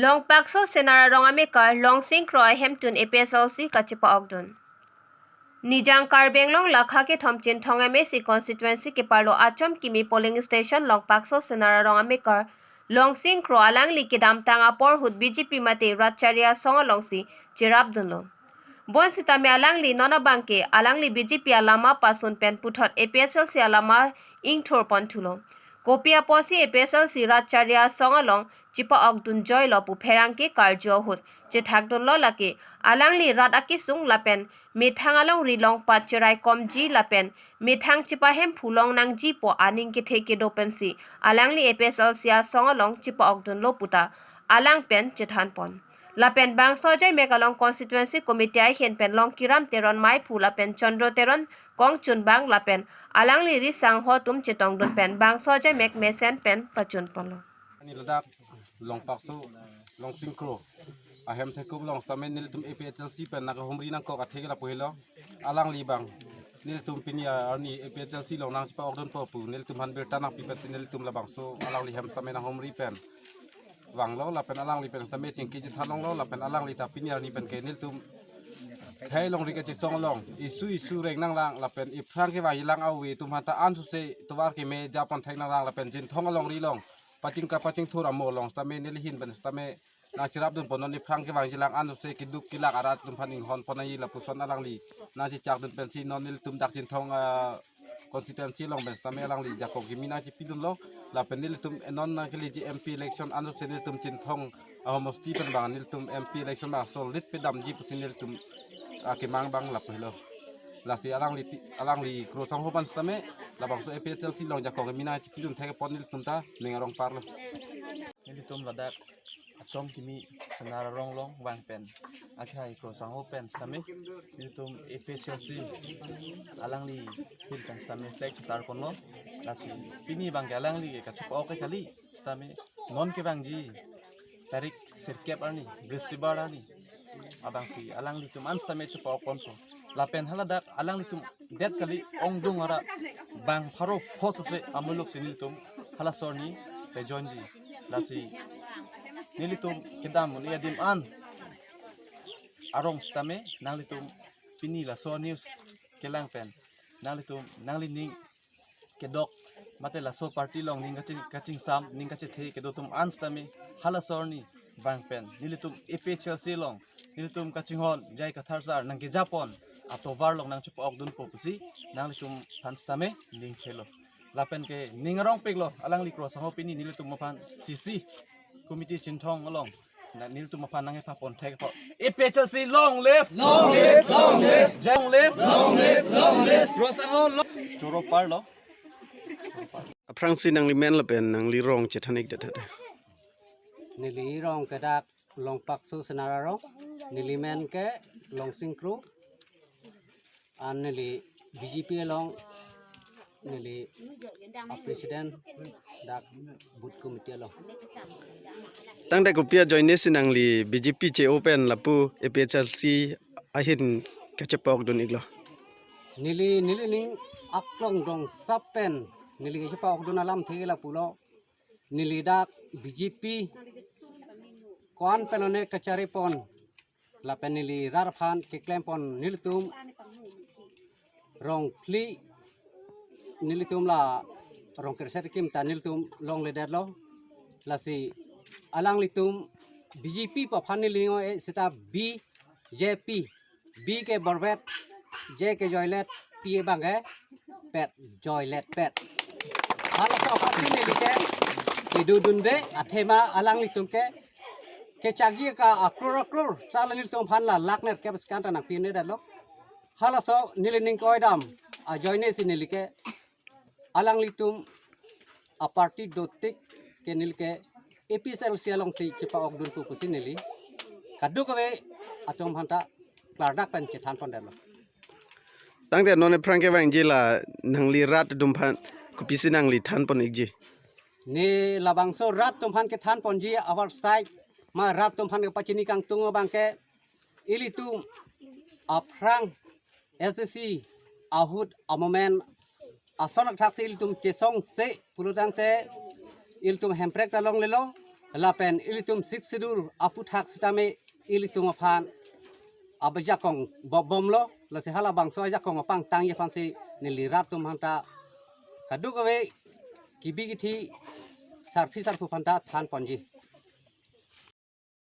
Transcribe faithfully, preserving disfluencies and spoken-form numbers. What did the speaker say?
Longpakso Senar arong amekar Longsing Kro ahemtun A P H L C kachepa-okdun. Nijang Karbi Anglong lakha kethom Chinthong M A C constituency keparlo Achomkimi polling station Longpakso Senar arong amekar Longsing Kro alangli kedamtang apor ahut B J P mate rat chari asong alongsi cherapdunlo. Bonsitame alangli non abangke alangli B J P alama pasun pen puthot A P H L C alama ingthurpon thulo. Kopi apotsi A P H L C rat chari asong along chepa-okdun joilo pu pherangke karju ahut chethakdunlo, lake alangli rat akesung lapen methang alongri longpat cheraikomji lapen methang chepahemphu longnangji pu aning kethe kedo pensi alangli A P H L C asong along chepa-okdunlo puta alang pen chethanpon. Lapen bangso ajaimek along constituency committee ahin pen Longkiram Teron maiphu lapen Chandra Teron kongchunbang lapen alangli risangho atum chetongdun pen bangso ajaimek mesen pen pachunponlo. Ani ladak Longpakso, Longsing Kro ahem thekup along sitame nelitum A P H L C pen nangkahumri nangkok athe ke lapu helo. Alangli abang nelitum pini arni A P H L C along nangchepa-okdunpo pu nelitum aphan birta nangpi pensi nelitum labangso alangli hem sitame nanghumri pen vanglo lapen alangli pen sitame chingki chethan longlo lapen alangli ta pini arni penke nelitum khei longri kachesong along isu isu reng nanglang lapen iphrang kevangjilang ave atum aphanta ansose tovar keme japon thek nanglang lapen Chinthong alongri along pachingka pachingthur amo along sitame neli ahin pen sitame nangcherapdunpon, non iphrang kevangjilang ansose keduk kelak arat atum aphan inghonpon nangji lapuson alangli nangchechakdun pensi non nelitum dak Chinthong, ah, constituency along pen sitame alangli jakong kimi nangchepidunlo lapen nelitum non nangkeleji M P election ansose nelitum Chinthong ahomosti pen abang nelitum M P election abang solid pedamji pusi nelitum akemang abang lapu helo. Lasi alangli ti-, alangli Kro Sangho aphan sitame labangso A P H L C along jakong kimi nangchepidun thekpon nelitum ta ning arong parlo. Nelitum ladak Achomkimi Senar arong along vang pen akhai Kro Sangho pen sitame nelitum A P H L C alangli ahin pen sitame flag chetarponlo. Lasi pini abangke alangli ke kachepa-ok kali sitame non kevangji tarik sirkep arni, Bristibar arni abangsi alanglitum an sitame chepa-okponpo. Lapen haladak alanglitum det kali ongdung ara bang pharo phos ase amuluk si nelitum halaso arni pejoinji. Lasi nelitum kedam un-e adim an arong sitame nanglitum pini laso news kelang pen nanglitum nanglining kedok mate laso party along ning kaching, kachingsam ning kachethe kedo atum an sitame halaso arni vang pen nelitum A P H L C along nelitum kachinghon J I Kathar sir nangkejapon atovar along nangchepa-okdunpo pusi nanglitum aphan sitame ning khelo. Lapen ke ning arongpiklo alangli Kro Sangho pini nelitum aphan C C committee Chinthong along na nelitum aphan nangkepapon thekpo. A P H L C long live! Long live! Long live! Long live! Long live! Long live! Kro Sangho long. Choro parlo. Aphrangsi nangli men lapen nangli rong chethan-ik det tha. Neli rong ke dak Longpakso Senar arong. Neli men ke Longsing Kro. An neli B J P along neli a president dak booth committee along. Tangte kopi ajoine si nangli B J P che-o pen lapu A P H L C ahin kachepa-okdun-iklo? Neli, nelining aklong dong sap pen neli kachepa-okdun alamthe ke lapulo. Neli dak B J P ko-an pen lone kacharipon lapen neli rat aphan keklempon nelitum rong phli, nelitum la rong kre-set kim ta nelitum longledetlo. Lasi alanglitum B J P pu aphan neli ngo-e seta B J P, B ke borvet, J ke joilet, P abangke pet, joilet pet. Halaso aphan si neli ke kedodunde athema alanglitum ke kechakji ka akror akror, sala nelitum aphan la lakh nerkep sekan ta nangpinedetlo. Halaso nelining ke-oi dam ajoine si neli ke alanglitum a party dotik ke neli ke A P H L C alongsi chepa-okdunpo pusi neli kadokave atum aphanta klardak pen chethanpondetlo. Tangte non ephrang kevangji la nangli rat atum aphan kopisi nangli thanpon-ikji? Ne labangso rat atum aphan kethanponji our side ma rat atum aphan kepachini kangtung abangke ilitum aphrang S C C ahut amomen ason athak si ilitum chesongse pulotangte ilitum Hemprek ta longlelo, Lapen ilitum Sixth Schedule aputhak sitame ilitum aphan ajakong bobomlo, lasi halabangso ajakong apangtangji aphansi neli rat atum aphanta kadokave kebi kethe sarpi sarpo aphanta thanponji.